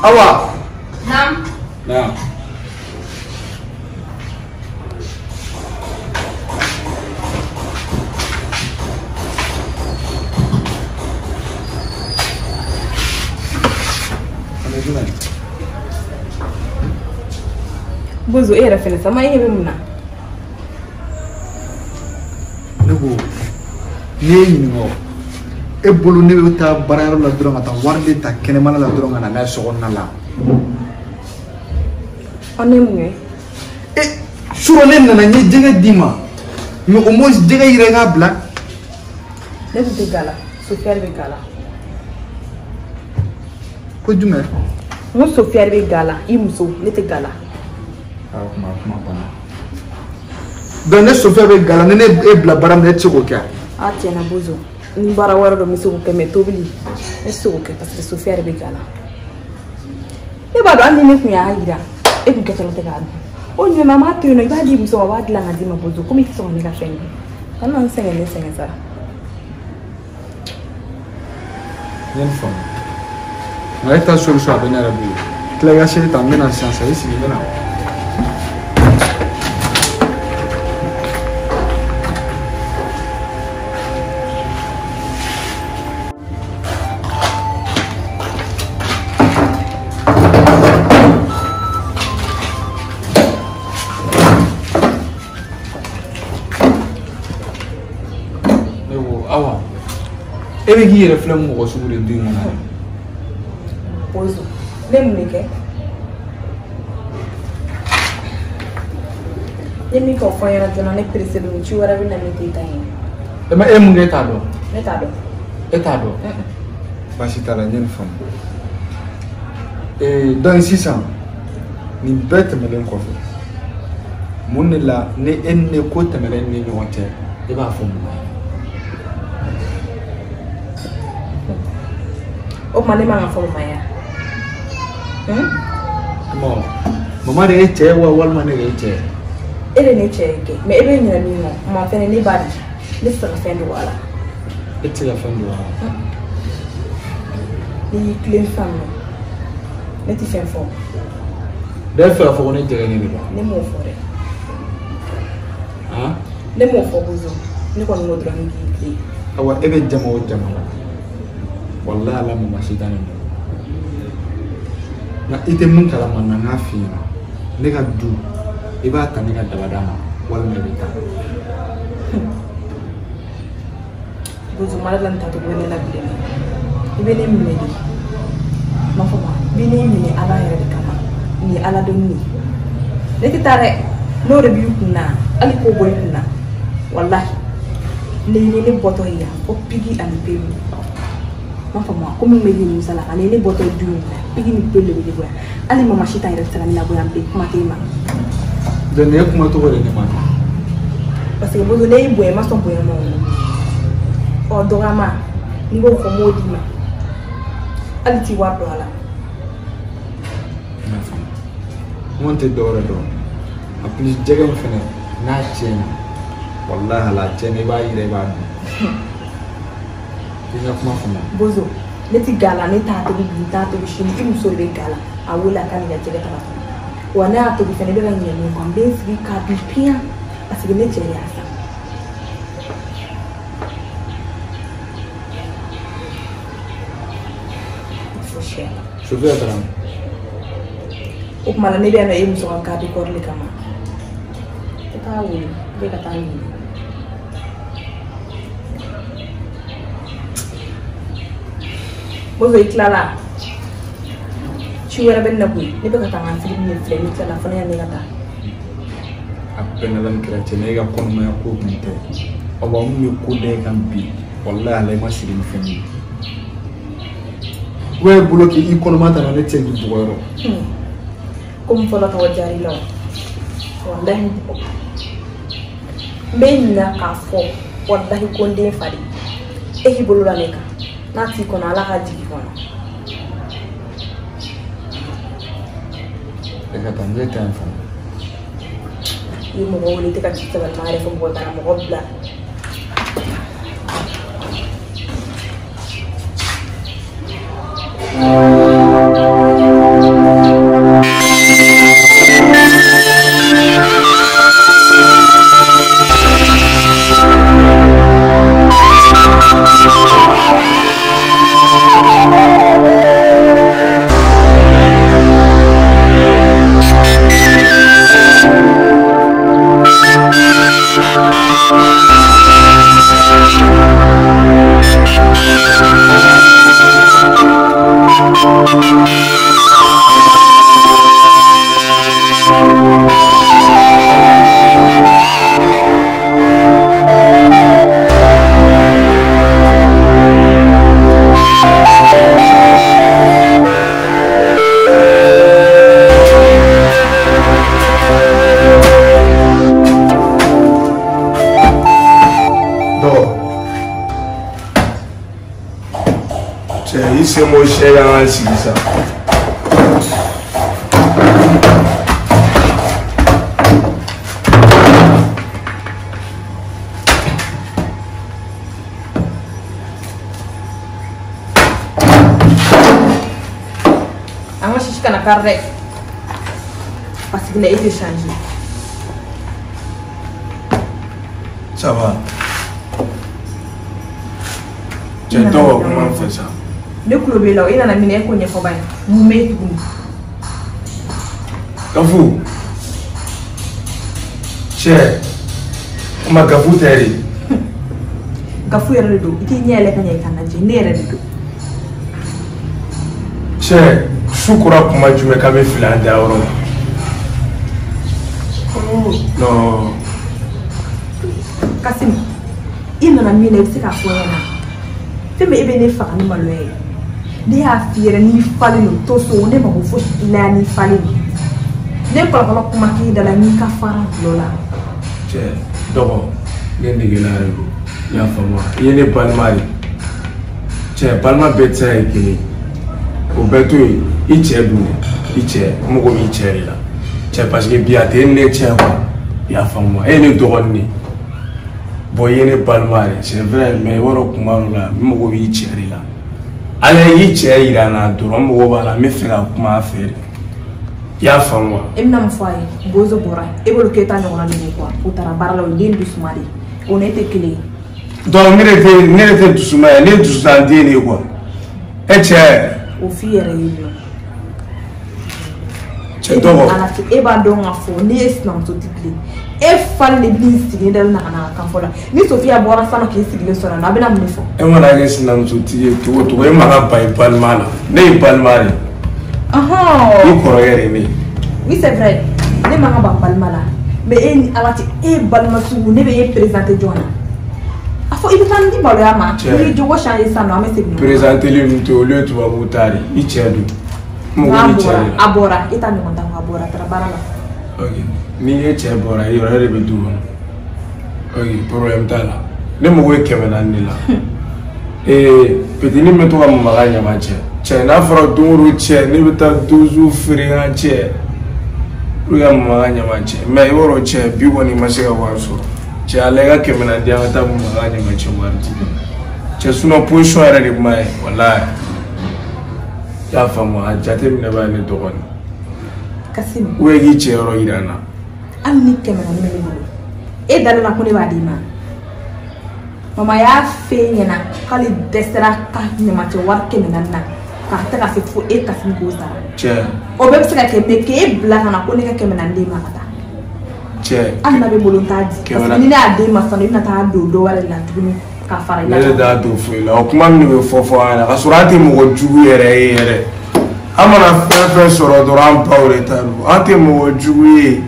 Awa. Naam. Naam. Bozo e yɛrɛ fɛnɛ sa ma e ɲɛ bɛ mun na? Ne ko ne ye ɲininka o e bolo ne bɛ taa baarayɔrɔ la dɔrɔn ka taa wari de ta kɛnɛmana la dɔrɔn ka na n'a ye sokɔnɔna la. Ɔ ne mun ye? E surɔ ne nana n ye jɛgɛ d'i ma mais au moins jɛgɛ yɛrɛ k'a bila. Ne tun tɛ ga la, Sofiya de bɛ ga la. Ko jumɛn? N ko Sofiya de bɛ ga la, i muso, ne tɛ ga la. Ah, kuma banna. Donc ne Sofiya bɛ ga la, ni ne e bila baara min na e tɛ se k'o kɛ. Ah tiɲɛna Bozo, ni baara wɛrɛ dɔ n bɛ se k'o kɛ mais tobili ne tɛ se k'o kɛ parce que Sofiya de bɛ ga la. Ne b'a dɔn hali ni ne tun y'a yira e tun kɛtɔla tɛ k'a dun. O ɲuman an b'a to yen nɔ i b'a di muso ma a b'a dilan ka d'i ma Bozo komi i tɛ sɔn ka ne ka fɛn dun. Kana n sɛgɛn ne sɛgɛn sa. N ye nin faamu. Nka e ta solution a bɛ ne yɛrɛ bolo. Tila i ka seli ta n bɛ na sisan sa i sigi n bɛ na. Awa, e bɛ k'i yɛrɛ filɛ mɔgɔ sugu de du in kɔnɔ. Bozo, ne mun de kɛ? Ne min k'o fɔ n ɲɛna joona ne pressé don ci wɛrɛ bɛ na min t'e ta ye. E ma e mun kɛ e t'a dɔn? Ne t'a dɔn. E t'a dɔn? Baasi t'a la, n ye nin faamu. Donc sisan nin bɛɛ tɛmɛnen kɔfɛ, mun de la ni e ni ne ko tɛmɛnen ni ɲɔgɔn cɛ, e b'a fɔ mun na? O tuma ne man ka fɔ mama ye wa? Mama de ye cɛ ye wa walima ne de ye cɛ ye? E de ne cɛ ye kɛ, mais e bɛ ɲinɛ min kɔ, mama fɛnɛ ne ba de, ne tɛ se ka fɛn dogo a la. E tɛ se ka fɛn dogo a la? N'i y'i tilen sisan nɔ, ne tɛ fɛn fɔ. Bɛɛ fɛ k'a fɔ ko ne jɛgɛnnen de don. Ne m'o fɔ dɛ. Ne m'o fɔ Bozo, ne kɔni m'o dɔrɔn k'i tilen. Awa e bɛ jama o jama la, walahi ala mama si t'a ne dɔn. Nka i tɛ mun kalama na n k'a f'i ɲɛna, ne ka du i b'a ta ne ka dabada ma walima i bɛ taa. Bozo mara la nin tacogo bɛ ne la bilen dɛ. I bɛ ne minɛ de, n b'a fɔ ma, i bɛ ne minɛ ala yɛrɛ de kama, nin ye ala donni ye. Ne tɛ taa dɛ, n'o de b'i kun na, hali k'o bɔ i kun na, walahi ne ni ne bɔtɔ ye yan fo pigi ani pewu. N b'a fɔ ma komi n bɛ yen musala ka ne bɔtɔ du in na, pigi ni pewu de bɛ ne bɔ yan, hali mama si t'an yɛrɛ tɛ se ka ne labɔ yan bilen, kuma tɛ e ma. Donc nin ye kuma tɔgɔ de ne ma. Parce que Bozo ne y'i bonya, i ma sɔn bonya ma o. Ɔ dɔgɔyama n'i b'o fɔ n b'o d'i ma, hali t'i wari don a la. N y'a faamu. N kɔni tɛ dɔwɛrɛ dɔn. En plus jɛgɛ in fɛnɛ n'a tiɲɛna, walahi ala a tiɲɛna i b'a yira i b'a dun. I ka kuma faamu. Bozo ne ti ga la, ne t'a tobi bi, n t'a tobi sini, i muso de bɛ ga la, a wele a ka n'i ka jɛgɛ ta ka tobi. Wa ne y'a tobi fɛnɛ, i bɛ ka ɲinɛ min kɔ, n bɛ n sigi k'a dun piyan parce que ne cɛ de y'a san. Sofia taara min? O tuma la ne bɛ yan nɔ e muso ka garde corps de kama. I t'a wele, i bɛ ka taa ɲini. Bozo i tilala? Ci wɛrɛ bɛ ne na koyi, ne bɛ ka taa n ka filimu de filɛ, n'i tilala fana yanni ne ka taa. A bɛɛ n'Ala ni kira cɛ, ne ka kɔnɔmaya ko tun tɛ. Awa mun bɛ ko da e kan bi, walahi ala i ma siri ni fɛn ye. Ou e bolo k'i kɔnɔma ta ne tɛ se k'i bugɔ yɔrɔ. Komi fɔlɔ tɔgɔ diyara i la o, walahi n bugɔ. N bɛ ɲinɛ k'a fɔ walahi ko n den fa de. E k'i bolo da ne kan, n'a t'i kɔnɔ ala ka jigin kɔnɔ. E ka taa, n bɛ taa yen fana. I ye mɔgɔ wele i tɛ ka ci sabali ma yɛrɛ fɔ mɔgɔ ye ka na mɔgɔ bila. I sen bɔ sɛ kan ka sigi sa. An ka sisi kana kari dɛ, parce que e tɛ changer. Ça va. Cɛ tɔgɔ kuma n fɛ sa. Ne tulo b'e la o, e nana min e ko ɲɛfɔ ba ye, mun bɛ yen tuguni? Gafu. Cɛ, kuma Gafu tɛ de. Gafu yɛrɛ de don, i t'i ɲɛ yɛlɛ ka ɲɛ i ka lajɛ, ne yɛrɛ de don. Cɛ, su kora kuma jumɛn k'a bɛ fili an dayɔrɔ ma? Non. Kasimu, i nana min na i bɛ se k'a fɔ n ɲɛna. Fɛn min e bɛ ne faga ni maloya ye. Ne y'a f'i yɛrɛ n'i falen don to so ne mako fosi t'i la n'i falen don. Ne kɔlɔkɔlɔ kuma k'i da la n'i ka fara gulɔ la. Cɛ dɔgɔ ne negela de don i y'a faamu wa i ye ne balima de cɛ balima bɛɛ tɛ se ka kɛ kelen o bɛɛ to yen i cɛ dun i cɛ n mago b'i cɛ de la cɛ parce que bi a tɛ ne cɛ quoi i y'a faamu wa e ye ne dɔgɔnin de ye bon i ye ne balima de c'est vrai mais i b'a dɔn kuma dɔ la n mago b'i cɛ de la ala y'i cɛ yira n na dɔrɔn n mago b'a la n bɛ fɛ ka kuma a fɛ de i y'a faamu wa. E bɛna mun fɔ a ye bozo bɔra e bolo k'e ta ɲɔgɔnna de don quoi o taara baara la o ye den dusuma de ye o ne tɛ kelen ye. Donc ne de tɛ dusuma ye ne ye dusutanden de ye quoi e cɛ. O f'i yɛrɛ ye nɔ. Cɛ dɔgɔ. E b'a dɔn k'a fɔ ne ye sinamuso ti bilen e falen de b'i sigi ne da la ka na kan fɔ la ni Sofiya bɔra sisan k'i sigilen sɔrɔ a bɛna mun de fɔ. E mana kɛ sinamusotigi ye cogo o cogo e ma ka ban i balima la ne ye balima de ye. I kɔrɔkɛ de ye ne ye. Oui c'est vrai ne ma ka ban balima la mais e ni Ala cɛ e balima sugu ne bɛ e présenter jɔn na. A fɔ i bɛ taa n di maloya ma n'i ye jogo changer sisan nɔ an bɛ segin. Présenter ninnu to olu ye tubabuw ta de i cɛ don. A bɔra e ta ɲɔgɔn ta a bɔra a taara baara la. Ok ni e cɛ bɔra i yɛrɛ de bɛ du kɔnɔ ok problème t'a la ne mago ye 400 de la ee petini bɛ to ka maga ɲama cɛ cɛ n'a fɔra don o don cɛ ne bɛ taa dozo feere n ka cɛ pour que ka maga ɲama cɛ mais i b'a dɔn cɛ bi kɔni ma se ka wari sɔrɔ cɛ ala i ka 400 di an ka taa maga ɲama cɛ wari di cɛ sinon position yɛrɛ de ma ye walayi. I y'a faamu a jateminɛ b'a ne dɔgɔnin. Kasimu. Ou bien k'i cɛ yɔrɔ yira n na. Hali ni 400 bɛ ne bolo e dalen la ko ne b'a d'i ma mama y'a f'e ɲɛna k'ale dɛsɛra ka ɲamacɛ wari 400 na k'a tɛ ka se fo e Kasimu k'o sara. Cɛ. O bɛɛ bɛ se ka kɛ mais k'e bila ka na ko ne ka 400 d'e ma ka taa. Cɛ. Hali n'a bɛ n bolo n t'a di. Parce que ni ne y'a d'e ma sisan i bɛna taa don dɔ wɛrɛ de la tuguni. Ka fara i la. Ne de t'a don foyi la o kuma min bɛ fɔ fɔ an ɲɛna ka sɔrɔ an tɛ mɔgɔ jugu yɛrɛ ye yɛrɛ an mana fɛn fɛn sɔrɔ dɔrɔn an baw de ta don an tɛ mɔgɔ jugu ye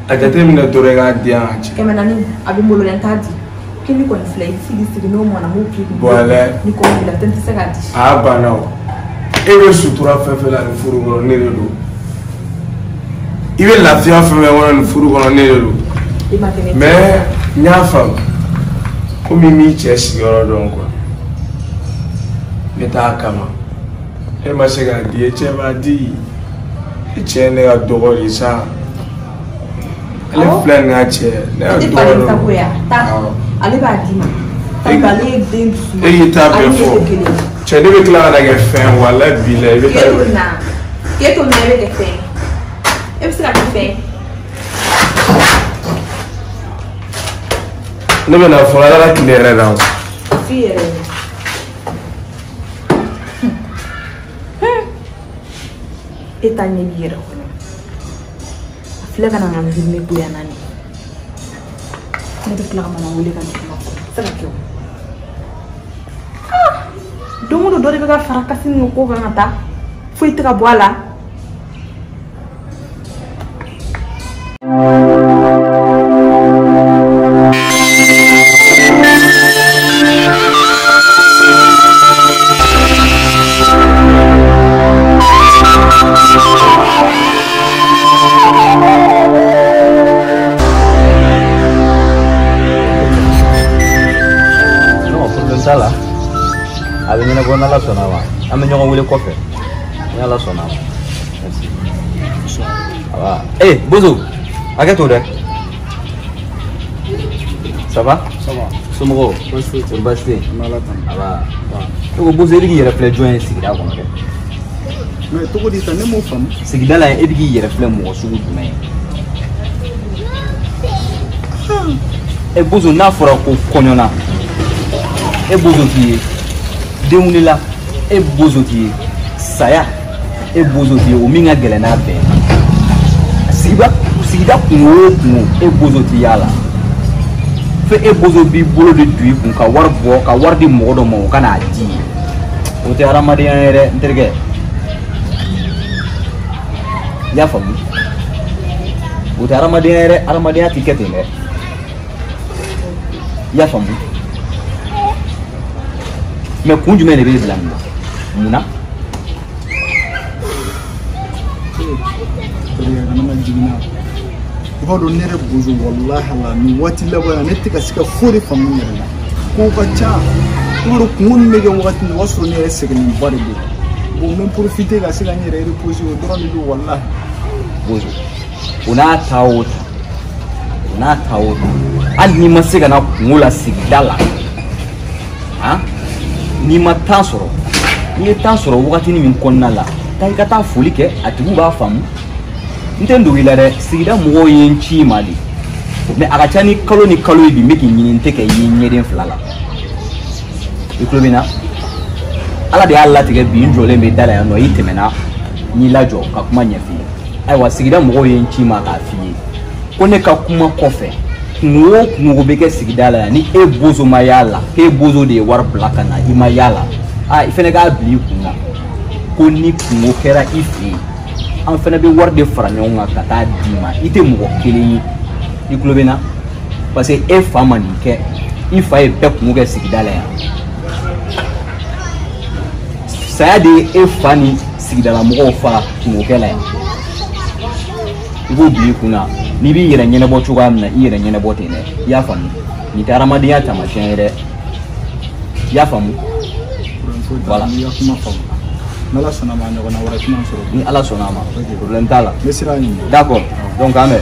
a jateminɛ dɔrɔn i k'a di yan cɛ. 400 a bɛ n bolo dɛ n t'a di kini kɔni filɛ i sigi sigi n'o mɔna n b'o k'i kun. Voilà. Ni kɔngɔ b'i la n tɛ se k'a di. A banna o e bɛ sutura fɛn fɛn la nin furu kɔnɔ ne de don i bɛ lafiya fɛn fɛn kɔnɔ nin furu kɔnɔ ne de don. I ma kɛ ne. Mais n y'a faamu. Komi m'i cɛ sigiyɔrɔ dɔn quoi ne t'a kama e ma se k'a di e cɛ b'a di e cɛ ye ne ka dɔgɔ de sa ale filɛ nin ka cɛ ne ka dɔgɔ de don ale b'a d'i ma ale ye den dusu e y'i ta bɛɛ fɔ cɛ ne bɛ tila ka na kɛ fɛn walayi bilayi i bɛ taa k'e to nin na e bɛ kɛ fɛn e bɛ se ka kɛ fɛn. Ne bɛna fɔ ala ka tile yɛrɛ la o. F'i yɛrɛ ye. E ta ɲɛ b'i yɛrɛ kɔnɔ. A filɛ ka na n ka journée goya n na nin. Ne bɛ tila ka mama wele ka di ma fɔ. A tɛ se ka kɛ o. Don o don dɔ de bɛ ka fara Kasimu ko kan ka taa. Foyi tɛ ka bɔ a la. A bɛ ɲɛnabɔ n'Ala sɔnna ma an bɛ ɲɔgɔn wele kɔfɛ ni Ala sɔnna ma merci aba eh Bozo hakɛ to dɛ ça va ça va somɔgɔw baasi foyi tɛ baasi tɛ yen an bɛ Ala tanu aba ne ko Bozo e bɛ k'i yɛrɛ filɛ jɔn ye sigida kɔnɔ dɛ mais cogo di tan ne m'o faamu sigida la e bɛ k'i yɛrɛ filɛ mɔgɔ sugu jumɛn ye e Bozo n'a fɔra ko kɔɲɔna e Bozo t'i ye denwulila e bozo t'i ye saya e bozo t'i ye o min ka gɛlɛn n'a bɛɛ ye sigida kungo o kungo e bozo t'i y'a la fo e bozo b'i bolo de don i kun ka wari bɔ ka wari di mɔgɔ dɔ ma o ka n'a di o tɛ hadamadenya ye dɛ n terikɛ i y'a faamu o tɛ hadamadenya ye dɛ hadamadenya tɛ kɛ ten dɛ i y'a faamu. Mais kun jumɛn de b'e bila nin na? Mun na? Terikɛ kana na jigin na. I b'a dɔn ne yɛrɛ bozo walahi la nin waati laban na ne tɛ ka se ka foyi de faamu n yɛrɛ la. Kow ka ca. I b'a dɔn kungo min bɛ kɛ wagati min o b'a sɔrɔ ne yɛrɛ sɛgɛnnenba de don. Bon n bɛ profiter ka se ka n yɛrɛ reposer o dɔrɔn de don walahi. Bozo, o n'a ta o ta, o n'a ta o ta, hali n'i ma se ka na kungo la sigida la, han, n'i ma temps sɔrɔ, n'i ye temps sɔrɔ wagatinin min kɔnɔna la, taa i ka taa foli kɛ, a tigiw b'a faamu. N tɛ n dogo i la dɛ, sigida mɔgɔw ye n ci i ma de, mais a ka ca ni kalo ye bi n bɛ k'i ɲini n tɛ kɛ i ye ɲɛden fila la. I tulo bɛ n na? Ala de y'a latigɛ bi n jɔlen bɛ da la yan nɔ, i tɛmɛna n y'i lajɔ ka kuma ɲɛf'i ye. Ayiwa sigida mɔgɔw ye n ci ma k'a f'i ye ko ne ka kuma kɔfɛ kungo o kungo bɛ kɛ sigida la yan ni e bozo ma y'a la, k'e bozo de ye wari bila ka na i ma y'a la, aa i fɛnɛ k'a bila i kun na ko ni kungo kɛra i fɛ yen an fɛnɛ bɛ wari de fara ɲɔgɔn kan ka taa d'i ma. I tɛ mɔgɔ kelen ye, i tulo bɛ n na? Parce que e fa ma nin kɛ, i fa ye bɛɛ kungo kɛ sigida la yan. Saya de ye e fa ni sigidalamɔgɔw fa kungokɛ la yan. I b'o bila i kun na, n'i b'i yɛrɛ ɲɛnabɔ cogoya min na, i yɛrɛ ɲɛnabɔ ten dɛ. I y'a faamu? Nin tɛ hadamadenya taamasiyɛn ye dɛ. I y'a faamu? Voilà. N'i ka kuma faamu. N'Ala sɔnna ma a ɲɔgɔnna wɛrɛ tɛna sɔrɔ. Ni Ala sɔnna a ma, problème t'a la. N bɛ sira ɲini. D'accord. Donc an bɛ.